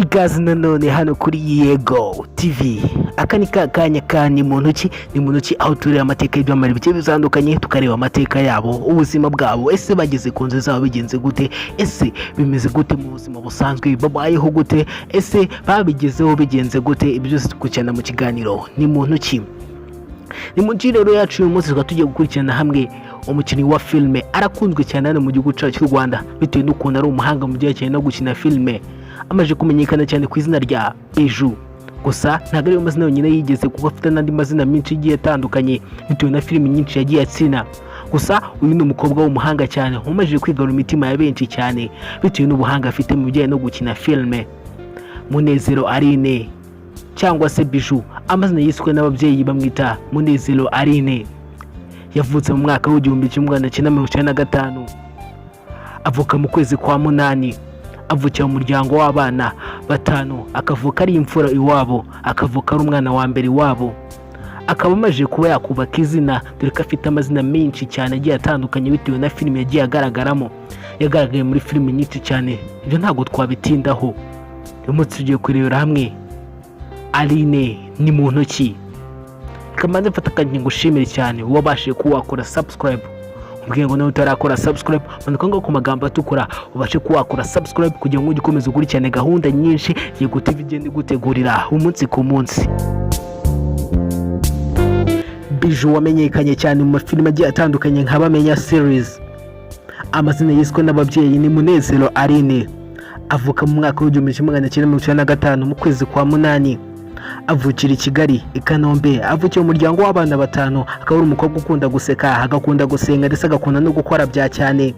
Ikaze nanone hano kuri Yego TV. Aka ni ka kanya ka ni muntu ki, ni muntu ki, aho tureba amateka y'ibyamamare bigiye bitandukanye, tukareba amateka yabo, ubuzima bwabo. Ese bageze ku nzu zabo bigenze gute? Ese bimeze gute mu buzima busanzwe? Babayeho gute? Ese babigezeho bigenze gute? Ibyo byose dukurikirana mu kiganiro ni muntu ki. Ni mu rero yacu uyu munsi tukaba tugiye gukurikirana hamwe umukinnyi wa filime arakunzwe cyane hano mu gihugu cyacu cy'u Rwanda, bitewe n'ukuntu ari umuhanga mu byerekeranye no gukina filime. Amaze kumenyekana cyane ku izina rya Bijou. Gusa ntabwo ariyo mazina yonyine yigeze, kuko afite n'andi mazina menshi agiye atandukanye bitewe na filime nyinshi yagiye akina. Gusa uyu ni umukobwa w'umuhanga cyane, umaze kwigarura imitima ya benshi cyane bitewe n'ubuhanga afite mu bijyanye no gukina filime. Munezero Aline cyangwa se Bijou, amazina yiswe n'ababyeyi bamwita Munezero Aline. Yavutse mu mwaka w'1995, avuka mu kwezi kwa munani, avukira mu muryango w'abana batanu, akavuka ari imfura iwabo, akavuka ari umwana wa mbere iwabo, akaba amaze kuba yakubaka izina, dore ko afite amazina menshi cyane agiye atandukanye bitewe na filime yagiye agaragaramo. Yagaragaye muri filime nyinshi cyane, ibyo ntabwo twabitindaho. Uyu munsi tugiye kurebera hamwe Aline ni muntu ki. Kamanze mfata akanya ngushimire cyane wabashije kuba wakora subscribe. Ubwiye ngo nawe utarakora subscribe, manuka ngo ku magambo atukura ubashe kuba wakora subscribe kugira ngo ujye ukomeza ukurikirane gahunda nyinshi Yego TV igenda igutegurira umunsi ku munsi. Bijou wamenyekanye cyane mu mafilime agiye atandukanye nka Bamenya series, amazina yiswe n'ababyeyi ni Munezero Aline. Avuka mu mwaka w'1995 mu kwezi kwa munani, avukira i Kigali, i Kanombe. Avukiye mu muryango w'abana batanu, akaba ari umukobwa ukunda guseka, agakunda gusenga, ndetse agakunda no gukora bya cyane.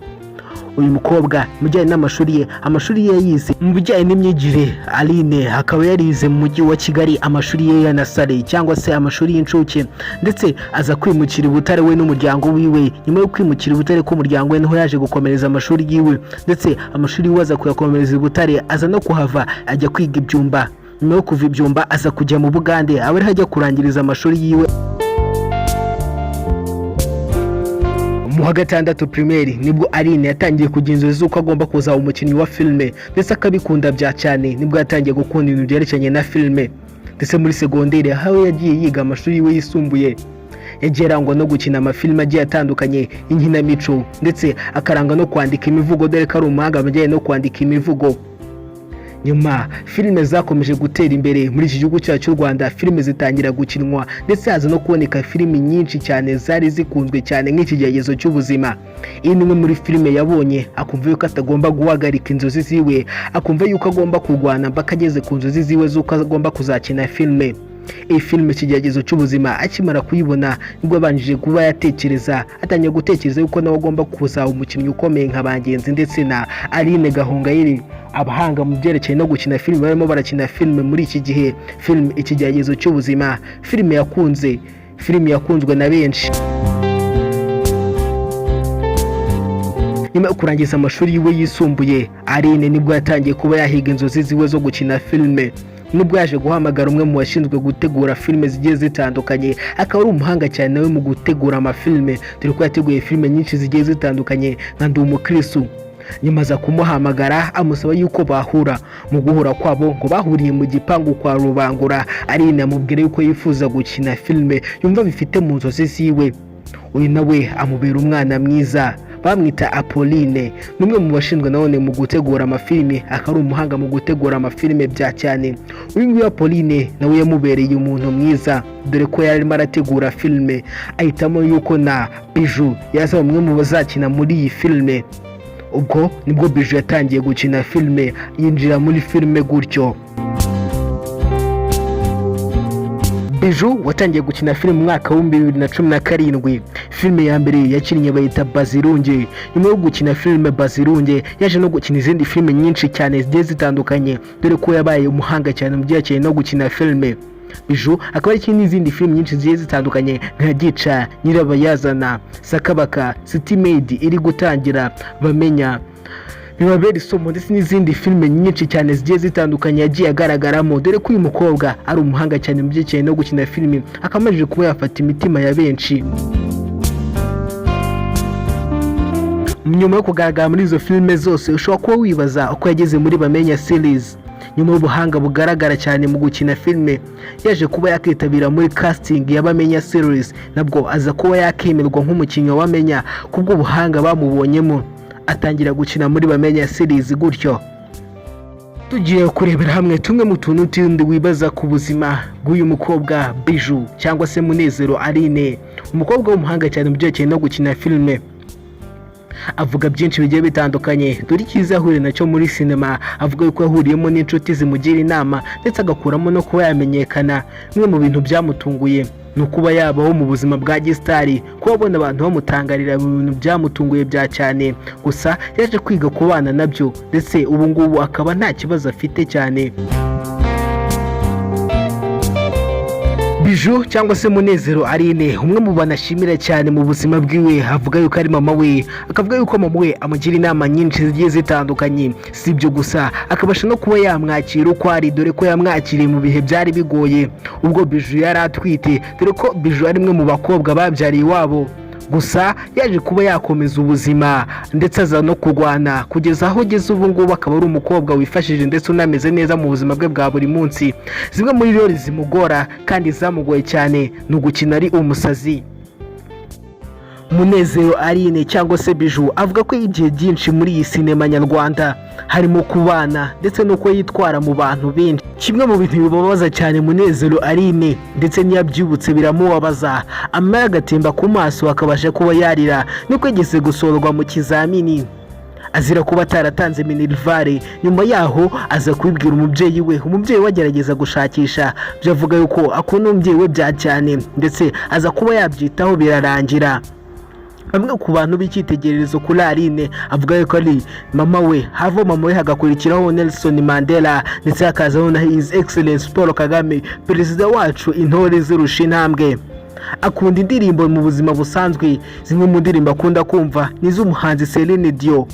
Uyu mukobwa mu bijyanye n'amashuri ye, amashuri ye yize mu bijyanye n'imyigire, Aline akaba yarize mu mujyi wa Kigali amashuri ye ya nursery cyangwa se amashuri y'incuke, ndetse aza kwimukira i Butare we n'umuryango wiwe. Nyuma yo kwimukira i Butare k'umuryango we, niho yaje gukomereza amashuri yiwe, ndetse amashuri yiwe aza kuyakomereza i Butare, aza no kuhava ajya kwiga ibyumba. Nyuma yo kuva ibyumba, aza kujya mu Bugande, aba ariho ajya kurangiriza amashuri yiwe. Mu wa gatandatu primaire nibwo Aline yatangiye kugira inzozi z'uko agomba kuzaba umukinnyi wa filime, ndetse akabikunda bya cyane. Nibwo yatangiye gukunda ibintu byerekeranye na filime, ndetse muri segonderi aho yagiye yiga amashuri yiwe yisumbuye, yagiye arangwa no gukina amafilime agiye atandukanye y'inkinamico, ndetse akarangwa no kwandika imivugo, dore ko ari umuhanga mu bijyanye no kwandika imivugo. Nyuma filime zakomeje gutera imbere muri iki gihugu cyacu cy'u Rwanda, filime zitangira gukinwa, ndetse haza no kuboneka filime nyinshi cyane zari zikunzwe cyane nk'Ikigeragezo cy'Ubuzima. Iyi ni imwe muri filime yabonye akumva yuko atagomba guhagarika inzozi ziwe, akumva yuko agomba kurwana mpaka ageze ku nzozi ziwe z'uko agomba kuzakina filime. Iyi filime Ikigeragezo cy'Ubuzima akimara kuyibona, nibwo abanjije kuba yatekereza, atangiye gutekereza yuko nawe agomba kuzaba umukinnyi ukomeye nka bagenzi ndetse na Aline Gahongayire, abahanga mu byerekeye no gukina filime barimo barakina filime muri iki gihe. Filime Ikigeragezo cy'Ubuzima, filime yakunze, filime yakunzwe na benshi. Nyuma yo kurangiza amashuri yiwe yisumbuye, Aline nibwo yatangiye kuba yahiga inzozi ziwe zo gukina filime. Nibwo yaje guhamagara umwe mu bashinzwe gutegura filime zigiye zitandukanye, akaba ari umuhanga cyane nawe mu gutegura amafilime, dore ko yateguye filime nyinshi zigiye zitandukanye nka Ndi Umukristu. Nyuma aza kumuhamagara amusaba yuko bahura. Mu guhura kwabo, ngo bahuriye mu gipangu kwa Rubangura. Aline amubwira yuko yifuza gukina filime, yumva bifite mu nzozi ziwe. Uyu nawe amubera umwana mwiza, bamwita Apolline, ni umwe mu bashinzwe nanone mu gutegura amafilime, akaba ari umuhanga mu gutegura amafilime bya cyane. Uyu nguyu Apolline nawe yamubereye umuntu mwiza, dore ko yari arimo arategura filime, ahitamo yuko na Bijou yazaba umwe mu bazakina muri iyi filime. Ubwo nibwo Bijou yatangiye gukina filime, yinjira muri filime gutyo. Bijou watangiye gukina filime mu mwaka w'2017, filime ya mbere yakinnye bayita Bazirunge. Nyuma yo gukina filime Bazirunge, yaje no gukina izindi filime nyinshi cyane zigiye zitandukanye, dore ko yabaye umuhanga cyane mu byerekeye no gukina filime. Bijou akaba ari kimwe n'izindi filime nyinshi zigiye zitandukanye nka Gica, Nyirabayazana, Sakabaka, City Maid iri gutangira, Bamenya, Bibabera Isomo, ndetse n'izindi filime nyinshi cyane zigiye zitandukanye yagiye agaragaramo, dore ko uyu mukobwa ari umuhanga cyane mu byerekeye no gukina filime, akaba amajije kuba yafata imitima ya benshi. Nyuma yo kugaragara muri izo filime zose, ushobora kuba wibaza uko yageze muri Bamenya series. Nyuma y'ubuhanga bugaragara cyane mu gukina filime, yaje kuba yakitabira muri casting ya Bamenya series, nabwo aza kuba yakemerwa nk'umukinnyi wa Bamenya kubw'ubuhanga bamubonyemo, atangira gukina muri Bamenya series gutyo. Tugiye kurebera hamwe tumwe mu tuntu tundi wibaza ku buzima bw'uyu mukobwa Bijou cyangwa se Munezero Aline, umukobwa w'umuhanga cyane mu byerekeye no gukina filime. Avuga byinshi bigiye bitandukanye. Dore icyiza yahuriye nacyo muri sinema: avuga yuko yahuriyemo n'inshuti zimugira inama, ndetse agakuramo no kuba yamenyekana. Bimwe mu bintu byamutunguye ni ukuba yabaho mu buzima bwa gisitari, kuba abona abantu bamutangarira mu bintu byamutunguye bya cyane. Gusa yaje kwiga kubana nabyo, ndetse ubu ngubu akaba nta kibazo afite cyane. Bijou cyangwa se Munezero Aline, umwe mu banashimira cyane mu buzima bwiwe, avuga yuko ari mama we. Akavuga yuko mama we amugira inama nyinshi zigiye zitandukanye. Si ibyo gusa, akabasha no kuba yamwakira uko ari, dore ko yamwakiriye mu bihe byari bigoye ubwo Bijou yari atwite, dore ko Bijou ari umwe mu bakobwa babyariye iwabo. Gusa yaje kuba yakomeza ubuzima, ndetse aza no kurwana kugeza aho ageze ubu ngubu, akaba ari umukobwa wifashije ndetse unameze neza mu buzima bwe bwa buri munsi. Zimwe muri role zimugora kandi zamugoye cyane ni ugukina ari umusazi. Munezero Aline cyangwa se Bijou avuga ko yigiye byinshi muri iyi sinema nyarwanda, harimo kubana ndetse n'uko yitwara mu bantu benshi. Kimwe mu bintu bibabaza cyane Munezero Aline, ndetse n'iyo abyibutse biramubabaza, amara agatemba ku maso akabasha kuba yarira, nuko yigeze gusohorwa mu kizamini azira kuba ataratanze minerval. Nyuma yaho aza kubibwira umubyeyi we, umubyeyi we agerageza gushakisha byavuga yuko akunda umubyeyi we bya cyane, ndetse aza kuba yabyitaho birarangira. Bamwe ku bantu b'icyitegererezo kuri Aline, avuga yuko ari mama we, hava mama we hagakurikiraho Nelson Mandela, ndetse hakazaho na His Excellence Paul Kagame, perezida wacu, intore zirusha intambwe. Akunda indirimbo mu buzima busanzwe. Zimwe mu ndirimbo akunda kumva ni iz'umuhanzi Celine Dion.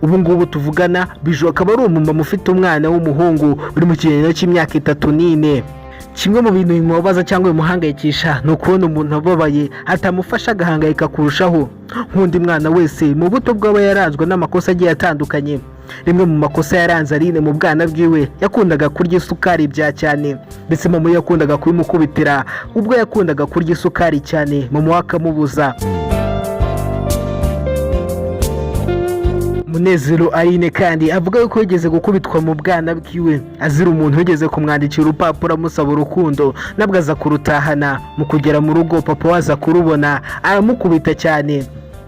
Ubu ngubu tuvugana, Bijou akaba ari umumama ufite umwana w'umuhungu uri mu kigero cy'imyaka 3 n'4. Kimwe mu bintu bimubabaza cyangwa bimuhangayikisha ni ukubona umuntu ababaye atamufasha, agahangayika kurushaho. Nk'undi mwana wese, mu buto bw'aba yaranzwe n'amakosa agiye atandukanye. Rimwe mu makosa yaranze Aline mu bwana bwiwe, yakundaga kurya isukari bya cyane, ndetse mama we yakundaga kubimukubitira ubwo yakundaga kurya isukari cyane, mama we akamubuza. Munezero Aline kandi avuga yuko yigeze gukubitwa mu bwana bwiwe azira umuntu wigeze kumwandikira urupapuro amusaba urukundo, nabwo aza kurutahana. Mu kugera mu rugo, papa we aza kurubona, aramukubita cyane.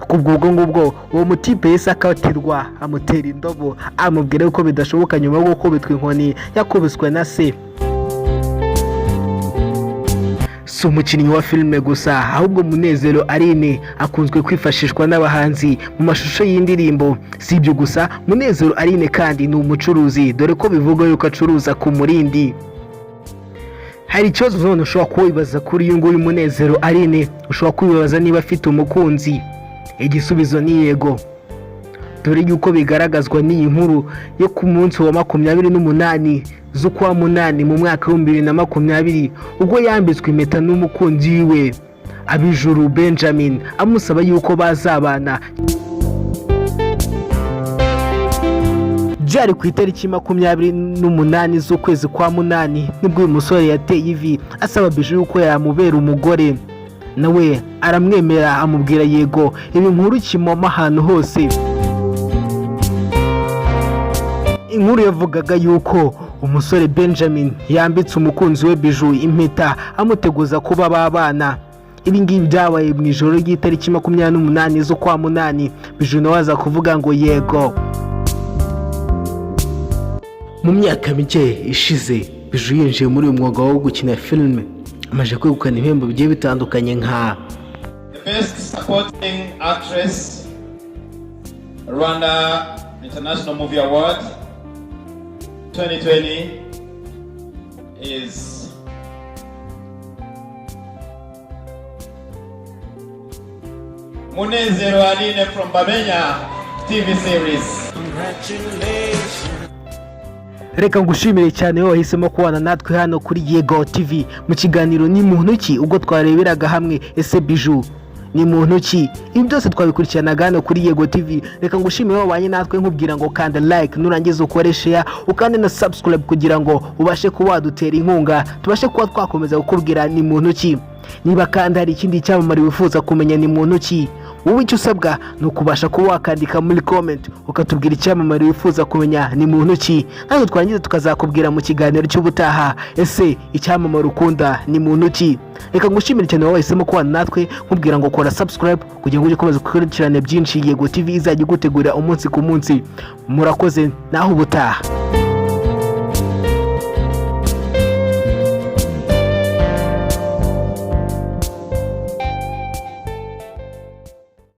Kubwo ubwo ngubwo uwo mutipe yahise akatirwa, amutera indobo, amubwira yuko bidashoboka. Nyuma yo gukubitwa inkoni yakubiswe na se. Si umukinnyi wa filime gusa, ahubwo Munezero Aline akunzwe kwifashishwa n'abahanzi mu mashusho y'indirimbo. Si ibyo gusa, Munezero Aline kandi ni umucuruzi, dore ko bivugwa yuko acuruza ku Murindi. Hari ikibazo none ushobora kuba wibaza kuri uyu nguyu Munezero Aline: ushobora kwibaza niba afite umukunzi. Igisubizo ni yego, dore yuko bigaragazwa n'iyi nkuru yo ku munsi wa 28 z'ukwa munani mu mwaka w'2020, ubwo yambitswe impeta n'umukunzi we Abijuru Benjamin, amusaba yuko bazabana. Byari ku itariki 28 z'ukwezi kwa munani, nibwo uyu musore yateye ivi asaba Bijou yuko yamubera umugore, nawe aramwemera, amubwira yego. Ibi nkuru kimoma ahantu hose. Inkuru yavugaga yuko umusore Benjamin yambitse umukunzi we Bijou impeta, amuteguza kuba babana. Ibi ngibi byabaye mu ijoro ry'itariki 28 z'ukwa munani. Bijou nawe aza kuvuga ngo yego. Mu myaka mike ishize, Bijou yinjiye muri uyu mwuga wo gukina filime, amaze kwegukana ibihembo bigiye bitandukanye nka The Best Supporting Actress, Rwanda International Movie Award 2020 is Munezero Aline from Bamenya TV series. Reka ngushimire cyane wowe wahisemo kubana natwe hano kuri Yego TV mu kiganiro Ni Muntu Ki, ubwo twareberaga hamwe ese Bijou Ni muntu ki? Ibi byose twabikurikiranaga hano kuri Yego TV. Reka ngushimire wabanye natwe, nkubwira ngo kanda like, nurangiza ukore share, ukande na subscribe kugira ngo ubashe kuba wadutera inkunga, tubashe kuba twakomeza kukubwira ni muntu ki. Niba kandi hari ikindi cyamamare wifuza kumenya ni muntu ki, wowe icyo usabwa ni ukubasha kuba wakandika muri comment, ukatubwira icyamamare wifuza kumenya ni muntu ki, natwe twarangiza tukazakubwira mu kiganiro cy'ubutaha. Ese icyamamare ukunda ni muntu ki? Reka ngushimire cyane wowe wahisemo kubana natwe, nkubwira ngo kora subscribe kugira ngo ujye ukomeza gukurikirana byinshi Yego TV izajya igutegurira umunsi ku munsi. Murakoze, naho ubutaha.